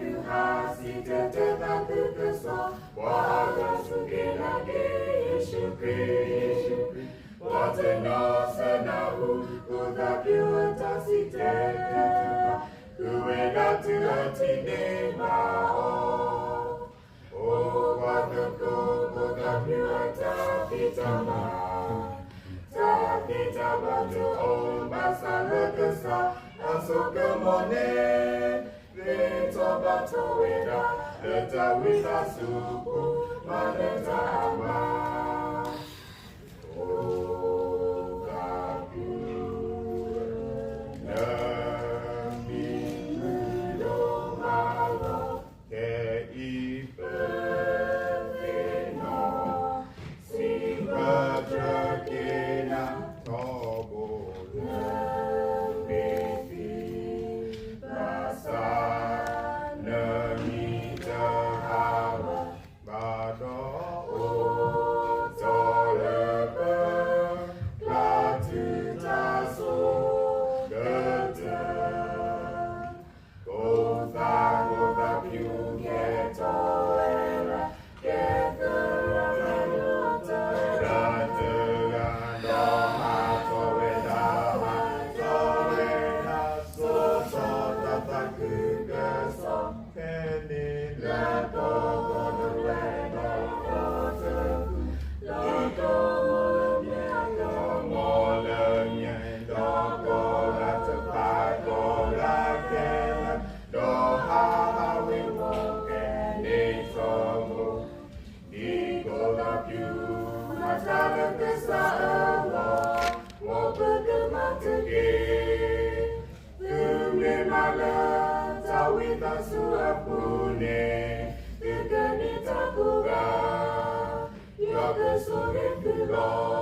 ဟးစံၣ်တဲၤတဲသးခုကစီၣ်, ပှၤအဂၤစူၢ်က့ၤနာ်က့ၤ ယ့ၣ်ၡူးခရံာ်, ယ့ၣ်ၡူးခရံာ်, ပှၤတနီၤဆၢနၢ်ဟူ ခိၣ်သးဖၠူၣ်အတၢ်စံၣ်တဲၤတဲသး, ဃုဝဲဒၣ်တုၤအထံၣ်န့ၢ်ဘၣ်အီၤ, အိၣ်ပှၤသကိး ခိၣ်သးဖၠူၣ်အတၢ်ဖံးတၢ်မၤ, တၢ်ဖံးတၢ်မၤတအိၣ်ဘၣ်ဆၣ်လၢကစၢ်အစိကမီၤန့ၣ်, သ့ၣ်ထီၣ်ဘၣ်ထီၣ်ဝဲဒၣ် လၢတၢ်ဝံသးစူၤအပူၤ မၤလၢတၢ်အမၤ, အိၣ်သးဖၠူၣ် နမံၤမုာ်ဒိၣ်မးလီၤ. ခဲအံၤပသ့ၣ်နီၣ် စံးဘၢတြီက့ၤနၤထီဘိလၢမ့ၢ်သ့, ဘၣ်ဆၣ် နမံၤတဟးဂီၤဘၣ်ဒီး အိၣ်တီၢ်လၢပကျါ တုၤတၢ်ဆိကတၢၢ်, ခိၣ်သး ခိၣ်သးဖၠူၣ် ကဲထီၣ်ဝဲဒၣ် ကဲသရၣ်မုၣ်အတၢ်တဂၤ, ဒီးဟးထီၣ်ဝဲဒၣ်ဟးထီၣ်ဝဲဒၣ်စိၤထီၣ်တၢ်သးခုကစီၣ် ဖဲန့ၣ်လၢကီၢ်ကီၢ်တဝဲဒီး ဒီးကီၢ်မီၤလၢမ့ၢ် ဒီးကီၢ်လၢတဖၣ် ကီၢ်လၢခဲလၢာ်, ဒီးဟးဟးဝ့ၤဝီၤဖဲန့ၣ်ထီဘိ, ဒ်ခိၣ်သးဖၠူၣ်မၤတၢ်လၢကစၢ်အဂီၢ်, မ်ပကမၤတက့ၢ်. သုမ့ၢ်မၤလၢတၢ်ဝံသးစူၤအပူၤန့ၣ်, သုကန့ၢ်တၢ်ကိးဂၤ, ယွၤကဆိၣ်ဂ့ၤသုလီၤ.